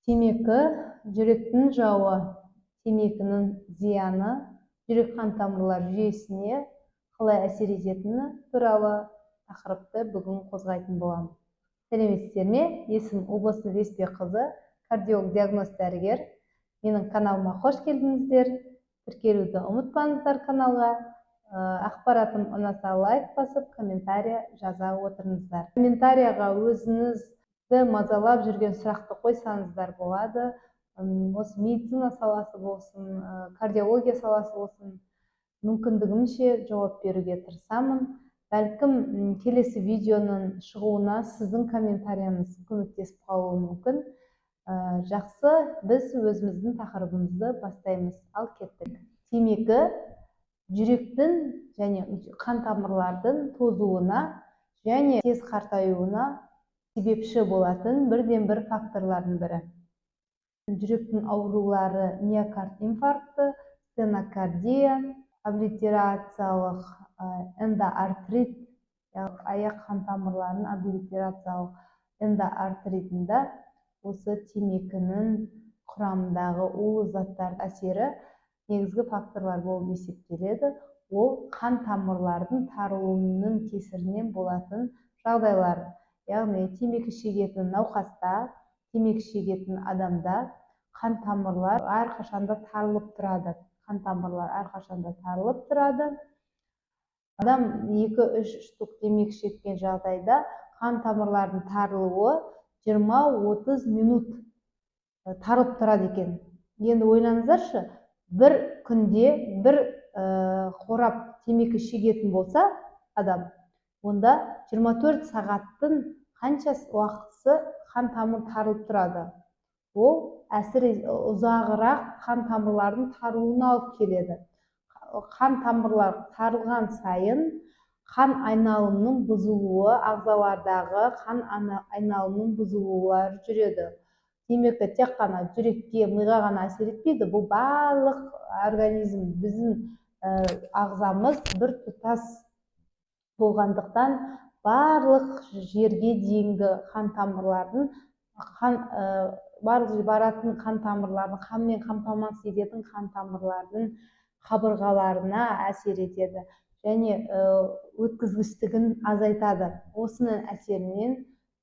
Темекі – жүректің жауы. Темекінің зияны жүрек қан тамырлар жүйесіне қалай әсер ететіні туралы тақырыпты бүгін қозғайтын боламын. Сәлеметсіздер ме? Есімім Ұлбосын Лесбекқызы, кардиолог диагност дәрігер. Менің каналыма қош келдіңіздер! Тіркелуді ұмытпаңыздар каналға. Ақпаратым ұнаса, лайк басып, комментарий жаза отырыңыздар. Комментарияға өзіңізді мазалап жүрген сұрақты қойсаңыздар болады. Осы медицина саласы болсын, кардиология саласы болсын, мүмкіндігімше жауап беруге тырысамын. Бәлкім, келесі видеоның шығуына сіздің комментарияңыз көмектесіп қалуы мүмкін. Жақсы, біз өзіміздің тақырыбымызды бастаймыз. Ал кеттік. Темекі жүректің және қан тамырлардың тозуына және тез қартаюына себепші болатын бірден бір факторлардың бірі. Жүректің аурулары: миокард инфаркті, стенокардия, облитерациялық эндоартрит, аяқ қан тамырларының облитерациялық эндоартритында осы темекінің құрамындағы улы заттар әсері негізгі факторлар болып есептеледі. Ол қан тамырлардың тарылуының кесірінен болатын жағдайлар, яғни темекі шегетін науқаста, темекі шегетін адамда қан тамырлар әрқашанда тарылып тұрады. Қан тамырлар әрқашанда тарылып тұрады. Адам 2-3 штук темекі шеккен жағдайда қан тамырлардың тарылуы 20-30 минут тарылып тұрады екен. Енді ойлаңыздаршы, бір күнде бір қорап темекі шегетін болса адам, онда 24 сағаттың қанша уақытысы қан тамыр тарылып тұрады? Ол әсір ұзағырақ қан тамырлардың тарылуына алып келеді. Қан тамырлар тарылған сайын қан айналымының бұзылуы, ағзалардағы қан айналымының бұзылулары жүреді. Темекі тек қана жүрекке, миға ғана әсер етпейді, бұл барлық организм, біздің ағзамыз бір тұтас болғандықтан, барлық жерге дейінгі қан тамырлардың, қан барлық баратын қан тамырлардың, қанмен қамтамасыз ететін қан тамырлардың қабырғаларына әсер етеді және өткізгіштігін азайтады. Осының әсерінен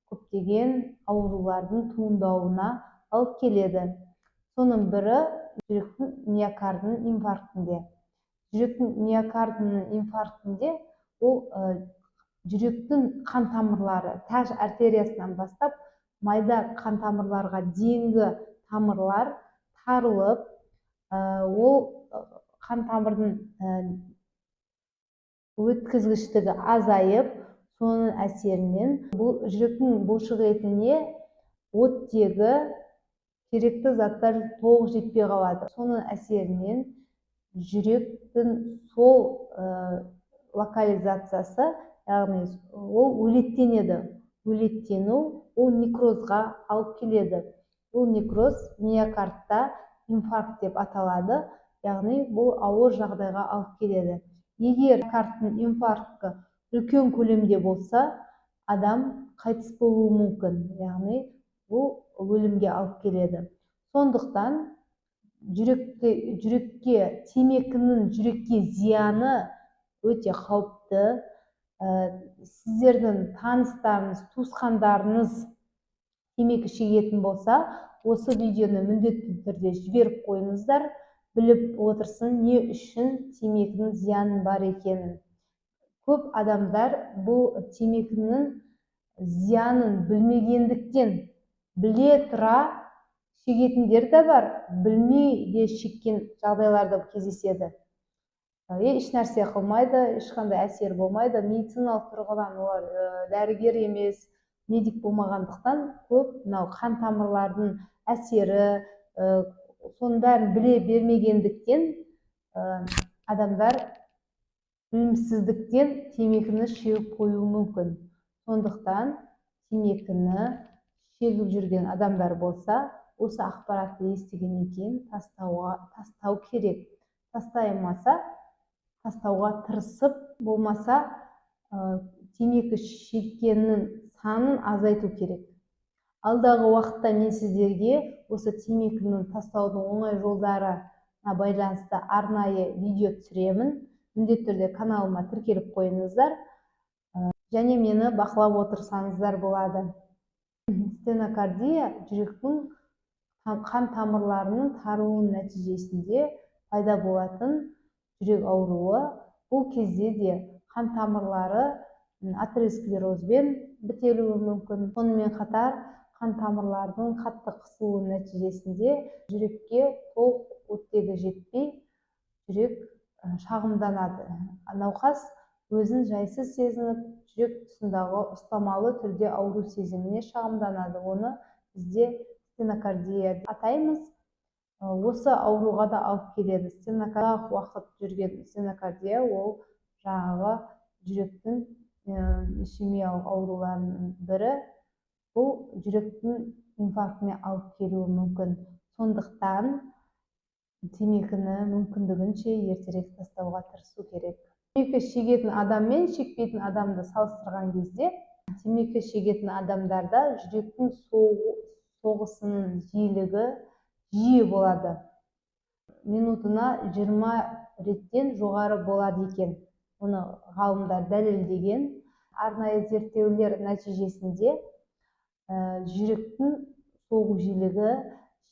көптеген аурулардың туындауына алып келеді. Соның бірі – жүректің миокардының инфарктінде. Жүректің миокардының инфарктінде ол жүректің қан тамырлары, тәж артериясынан бастап майда қан тамырларға дейінгі тамырлар тарылып, ол қан тамырдың өткізгіштігі азайып, соның әсерінен бұл жүректің бұлшық етіне оттегі, керекті заттар толық жетпей қалады. Соның әсерінен жүректің сол локализациясы, яғни ол өлеттенеді. Өлеттену ол некрозға алып келеді. Бұл некроз миокардта инфаркт деп аталады, яғни бұл ауыр жағдайға алып келеді. Егер миокардтың инфаркті үлкен көлемде болса, адам қайтыс болуы мүмкін, яғни бұл өлімге алып келеді. Сондықтан жүрекке, темекінің жүрекке зияны өте қауіпті. Сіздердің таныстарыңыз, туысқандарыңыз темекі шегетін болса, осы видеоны міндетті түрде жіберіп қойыңыздар, біліп отырсын не үшін темекінің зияны бар екенін. Көп адамдар бұл темекінің зиянын білмегендіктен, біле тұра шегетіндер де бар, білмей де шеккен жағдайлар да кездеседі. Еш нәрсе қылмайды, ешқандай әсер болмайды. Медициналық тұрғыдан олар дәрігер емес, медик болмағандықтан, көп мынау қан тамырлардың әсері, соның бәрін біле бермегендіктен, адамдар білімсіздіктен темекіні шегіп қоюы мүмкін. Сондықтан темекіні шегіп жүрген адамдар болса, осы ақпаратты естігеннен кейін тастау керек. Тастай алмаса, тастауға тырысып, болмаса темекі шеккеннің санын азайту керек. Алдағы уақытта мен сіздерге осы темекіні тастаудың оңай жолдарына байланысты арнайы видео түсіремін. Міндетті түрде каналыма тіркеліп қойыңыздар және мені бақылап отырсаңыздар болады. Стенокардия жүректің қан тамырларының тарылуының нәтижесінде пайда болатын жүрек ауруы. Бұл кезде де қан тамырлары атеросклерозбен бітелуі мүмкін. Сонымен қатар қан тамырларының қатты қысылуы нәтижесінде жүрекке толық оттегі жетпей, жүрек шағымданады. Науқас өзін жайсыз сезініп, жүрек тұсындағы ұстамалы түрде ауру сезіміне шағымданады. Оны бізде стенокардия деп атаймыз. Осы ауруға да алып келеді. Ұзақ уақыт жүрген стенокардия ол жаңағы жүректің ишемиялық ауруларының бірі. Бұл жүректің инфарктіне алып келуі мүмкін. Сондықтан темекіні мүмкіндігінше ертерек тастауға тырысу керек. Темекі шегетін адам мен шекпейтін адамды салыстырған кезде, темекі шегетін адамдарда жүректің соғысының жиілігі жиі болады, минутына 20 реттен жоғары болады екен. Оны ғалымдар дәлелдеген. Арнайы зерттеулер нәтижесінде жүректің соғу жиілігі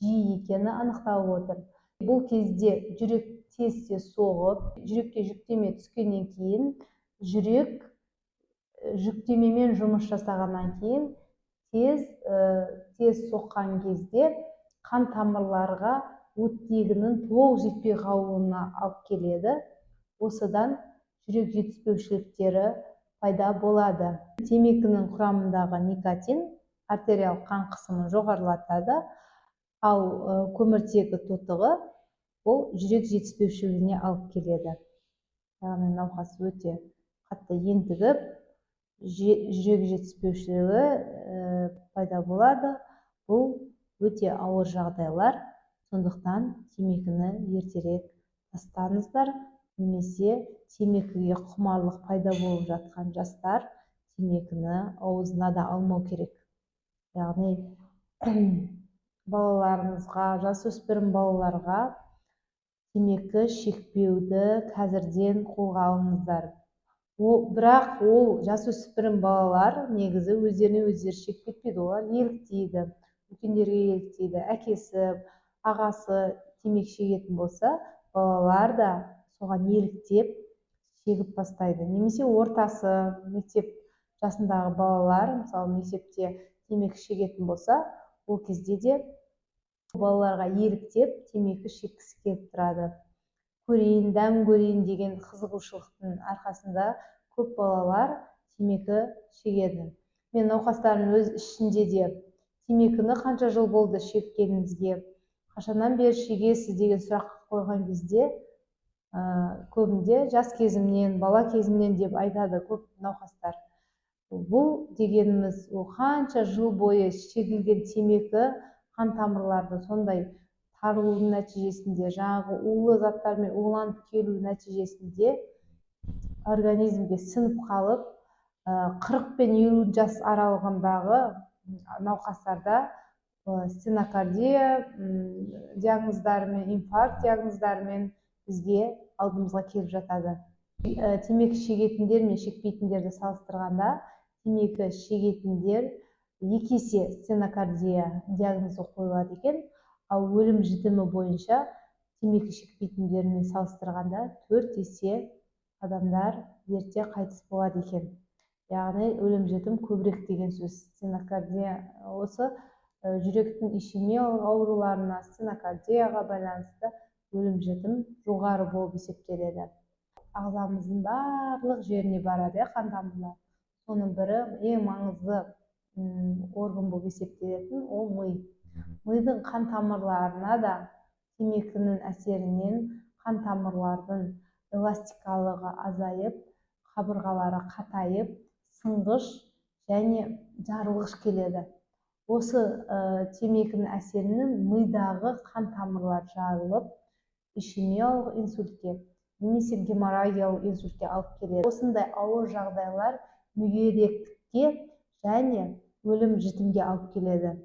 жиі екені анықталып отыр. Бұл кезде жүрек тез тез соғып, жүрекке жүктеме түскеннен кейін, жүрек жүктемемен жұмыс жасағаннан кейін, тез тез соққан кезде қан тамырларға оттегінің толық жетпей қалуына алып келеді. Осыдан жүрек жетіспеушіліктері пайда болады. Темекінің құрамындағы никотин артериялық қан қысымын жоғарылатады, ал көміртегі тотығы бұл жүрек жетіспеушілігіне алып келеді. Яғни науқас өте қатты ентігіп, жүрек жетіспеушілігі пайда болады. Бұл өте ауыр жағдайлар. Сондықтан темекіні ертерек тастаңыздар немесе темекіге құмарлық пайда болып жатқан жастар темекіні аузына да алмау керек. Яғни балаларыңызға, жасөспірім балаларға темекі шекпеуді қазірден қолға алыңыздар. Бірақ ол жасөспірім балалар негізі өздеріне өздері шегіп кетпейді, олар еліктейді, үлкендерге еліктейді. Әкесі, ағасы темекі шегетін болса, балалар да соған еліктеп шегіп бастайды. Немесе ортасы, мектеп жасындағы балалар, мысалы, мектепте темекі шегетін болса, ол кезде де балаларға еліктеп темекі шеккісі келіп тұрады. Көрейін, дәм көрейін деген қызығушылықтың арқасында көп балалар темекі шегеді. Мен науқастарымның өз ішінде де темекіні қанша жыл болды шеккеніңізге, қашаннан бері шегесіз деген сұрақ қойған кезде, көбінде жас кезімнен, бала кезімнен деп айтады көп науқастар. Бұл дегеніміз, ол қанша жыл бойы шегілген темекі қан тамырларды сондай тарылудың нәтижесінде, жаңағы улы заттармен уланып келу нәтижесінде организмге сіңіп қалып, 40 пен 50 жас аралығындағы науқастарда стенокардия диагноздарымен, инфаркт диагноздарымен бізге, алдымызға келіп жатады. Темекі шегетіндер мен шекпейтіндерді салыстырғанда, темекі шегетіндер 2 есе стенокардия диагнозы қойылады екен. Ал өлім жітімі бойынша темекі шекпейтіндермен салыстырғанда 4 есе адамдар ерте қайтыс болады екен. Яғни өлім жітім көбірек деген сөз. Стенокардия, осы жүректің ишемиялық ауруларына, стенокардияға байланысты өлім жітім жоғары болып есептеледі. Ағзамыздың барлық жеріне барады, иә, қан тамырлар. Соның бірі, ең маңызды орган болып есептелетін ол ми. Мидың қан тамырларына да темекінің әсерінен қан тамырлардың эластикалығы азайып, қабырғалары қатайып, сынғыш және жарылғыш келеді. Осы темекінің әсерінен мидағы қан тамырлар жарылып, ишемиялық инсультке немесе геморрагиялық инсультке алып келеді. Осындай ауыр жағдайлар мүгедектікке және өлім жітімге алып келеді.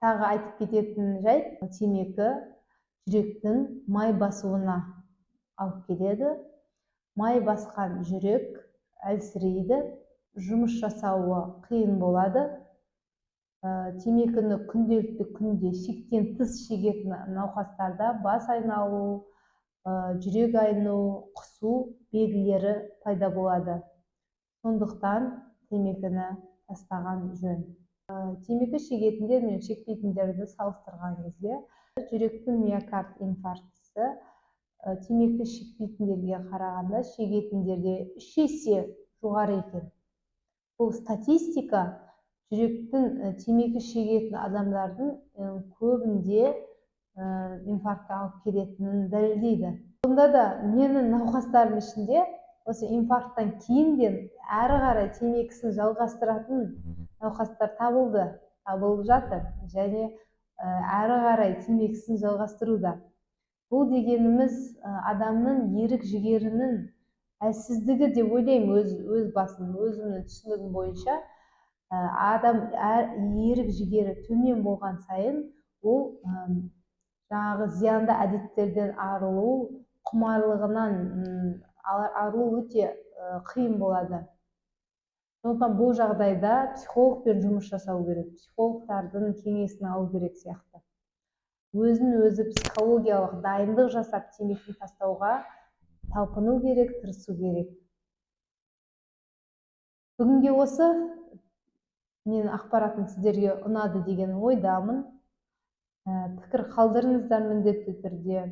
Тағы айтып кететін жайт: темекі жүректің май басуына алып келеді. Май басқан жүрек әлсірейді, жұмыс жасауы қиын болады. Темекіні күнделікті күнде шектен тыс шегетін науқастарда бас айналу, жүрек айну, құсу белгілері пайда болады. Сондықтан темекіні тастаған жөн. Темекі шегетіндер мен шекпейтіндерді салыстырған кезде жүректің миокард инфарктісі темекі шекпейтіндерге қарағанда шегетіндерде 3 есе жоғары екен. Бұл статистика. Жүректің, темекі шегетін адамдардың көбінде инфарктке алып келетінін дәлелдейді. Сонда да менің науқастарым ішінде осы инфаркттан кейін де әрі қарай темекісін жалғастыратын науқастар табылды, табылып жатыр және әрі қарай темекісін жалғастыруда. Бұл дегеніміз адамның ерік жігерінің әлсіздігі деп ойлаймын. Өз басым, өзімнің түсінігім бойынша, адам ерік жігері төмен болған сайын, ол жаңағы зиянды әдеттерден арылу, құмарлығынан арылу өте қиын болады. Сондықтан бұл жағдайда психологпен жұмыс жасау керек, психологтардың кеңесін алу керек сияқты. Өзін өзі психологиялық дайындық жасап, темекіні тастауға талпыну керек, тырысу керек. Бүгінге осы менің ақпаратым сіздерге ұнады деген ойдамын. Пікір қалдырыңыздар міндетті түрде.